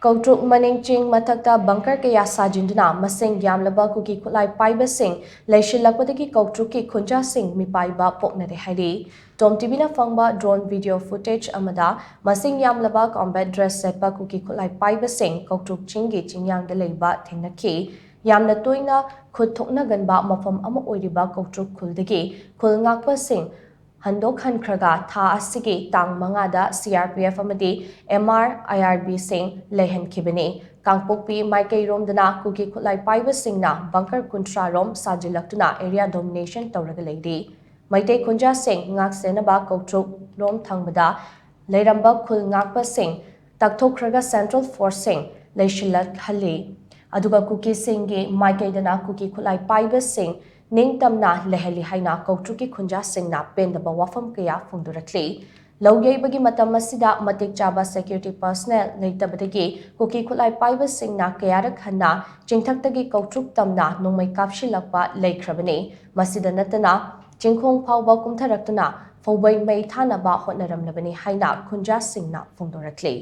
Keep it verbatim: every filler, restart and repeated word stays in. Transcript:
ꯀꯧꯇ꯭ꯔꯨꯛ ꯃꯅꯤꯡ ꯆꯤꯡ ꯃꯊꯛꯇ ꯕꯪꯀꯔ ꯀꯌꯥ ꯁꯥꯖꯤꯟꯗꯨꯅ ꯃꯁꯤꯡ ꯌꯥꯝꯂꯕ ꯀꯨꯀꯤ ꯈꯨꯠꯂꯥꯏ ꯄꯥꯏꯕꯁꯤꯡ ꯂꯩꯁꯤꯜꯂꯛꯄꯗꯒꯤ ꯀꯧꯇ꯭ꯔꯨꯛꯀꯤ ꯈꯨꯟꯖꯥꯁꯤꯡ ꯃꯤꯄꯥꯏꯕ ꯄꯣꯛꯅꯔꯦ ꯍꯥꯏꯔꯤ꯫ ꯇꯣꯝ ꯇꯤꯚꯤꯅ ꯐꯪꯕ ꯗ꯭ꯔꯣꯟ ꯚꯤꯗꯤꯑꯣ ꯐꯨꯇꯦꯖ ꯑꯃꯗ ꯃꯁꯤꯡ ꯌꯥꯝꯂꯕ ꯀꯣꯝꯕꯦꯠ ꯗ꯭ꯔꯦꯁ ꯁꯦꯠꯄ ꯀꯨꯀꯤ ꯈꯨꯠꯂꯥꯏ ꯄꯥꯏꯕꯁꯤꯡ ꯀꯧꯇ꯭ꯔꯨꯛ ꯆꯤꯡꯒꯤ ꯆꯤꯡꯌꯥꯡꯗ ꯂꯩꯕ ꯊꯦꯡꯅꯈꯤ꯫ ꯌꯥꯝꯅ ꯇꯣꯏꯅ ꯈꯨꯠ ꯊꯣꯛꯅꯒꯟꯕ ꯃꯐꯝ ꯑꯃ ꯑꯣꯏꯔꯤꯕ ꯀꯧꯇ꯭ꯔꯨꯛ ꯈꯨꯜꯗꯒꯤ ꯈꯨꯜ ꯉꯥꯛꯄꯁꯤꯡ ꯍꯟꯗꯣꯛꯍꯟꯈ꯭ꯔꯒ ꯊꯥ ꯑꯁꯤꯒꯤ ꯇꯥꯡ ꯃꯉꯥꯗ ꯁꯤ ꯑꯥꯔ ꯄꯤ ꯑꯦꯐ ꯑꯃꯗꯤ ꯑꯦꯝ ꯑꯥꯔ ꯑꯥꯏ ꯑꯥꯔ ꯕꯤꯁꯤꯡ ꯂꯩꯍꯟꯈꯤꯕꯅꯤ꯫ ꯀꯥꯡꯄꯣꯛꯄꯤ ꯃꯥꯏꯀꯩꯔꯣꯝꯗꯅ ꯀꯨꯀꯤ ꯈꯨꯠꯂꯥꯏ ꯄꯥꯏꯕꯁꯤꯡꯅ ꯕꯪꯀꯔ ꯀꯨꯟꯊ꯭ꯔꯥ ꯔꯣꯝ ꯁꯥꯖꯤꯜꯂꯛꯇꯨꯅ ꯑꯦꯔꯤꯌꯥ ꯗꯣꯃꯤꯅꯦꯁꯟ ꯇꯧꯔꯒ ꯂꯩꯔꯤ꯫ ꯃꯩꯇꯩ ꯈꯨꯟꯖꯥꯁꯤꯡ ꯉꯥꯛ ꯁꯦꯟꯅꯕ ꯀꯧꯇ꯭ꯔꯨꯛ ꯔꯣꯝ ꯊꯪꯕꯗ ꯂꯩꯔꯝꯕ ꯈꯨꯜ ꯉꯥꯛꯄꯁꯤꯡ ꯇꯛꯊꯣꯛꯈ꯭ꯔꯒ ꯁꯦꯟꯇ꯭ꯔꯦꯜ ꯐꯣꯔꯁꯁꯤꯡ ꯂꯩꯁꯤꯜꯂꯛꯍꯜꯂꯤ꯫ ꯑꯗꯨꯒ ꯀꯨꯀꯤꯁꯤꯡꯒꯤ ꯃꯥꯏꯀꯩꯗꯅ ꯀꯨꯀꯤ ꯈꯨꯠꯂꯥꯏ ꯄꯥꯏꯕꯁꯤꯡ ꯅꯤꯡꯇꯝꯅ ꯂꯩꯍꯜꯂꯤ ꯍꯥꯏꯅ ꯀꯧꯇ꯭ꯔꯨꯛꯀꯤ ꯈꯨꯟꯖꯥꯁꯤꯡꯅ ꯄꯦꯟꯗꯕ ꯋꯥꯐꯝ ꯀꯌꯥ ꯐꯣꯡꯗꯣꯔꯛꯂꯤ꯫ ꯂꯧ ꯌꯩꯕꯒꯤ ꯃꯇꯝ ꯑꯁꯤꯗ ꯃꯇꯤꯛ ꯆꯥꯕ ꯁꯦꯀ꯭ꯌꯨꯔꯤꯇꯤ ꯄꯔꯁꯅꯦꯜ ꯂꯩꯇꯕꯗꯒꯤ ꯀꯨꯀꯤ ꯈꯨꯠꯂꯥꯏ ꯄꯥꯏꯕꯁꯤꯡꯅ ꯀꯌꯥꯔꯛ ꯍꯟꯅ ꯆꯤꯡꯊꯛꯇꯒꯤ ꯀꯧꯇ꯭ꯔꯨꯛ ꯇꯝꯅ ꯅꯣꯡꯃꯩ ꯀꯥꯞꯁꯤꯜꯂꯛꯄ ꯂꯩꯈ꯭ꯔꯕꯅꯤ꯫ ꯃꯁꯤꯗ ꯅꯠꯇꯅ ꯆꯤꯡꯈꯣꯡ ꯐꯥꯎꯕ ꯀꯨꯝꯊꯔꯛꯇꯨꯅ ꯐꯧꯕꯩ ꯃꯩ ꯊꯥꯅꯕ ꯍꯣꯠꯅꯔꯝꯂꯕꯅꯤ ꯍꯥꯏꯅ ꯈꯨꯟꯖꯥꯁꯤꯡꯅ ꯐꯣꯡꯗꯣꯔꯛꯂꯤ꯫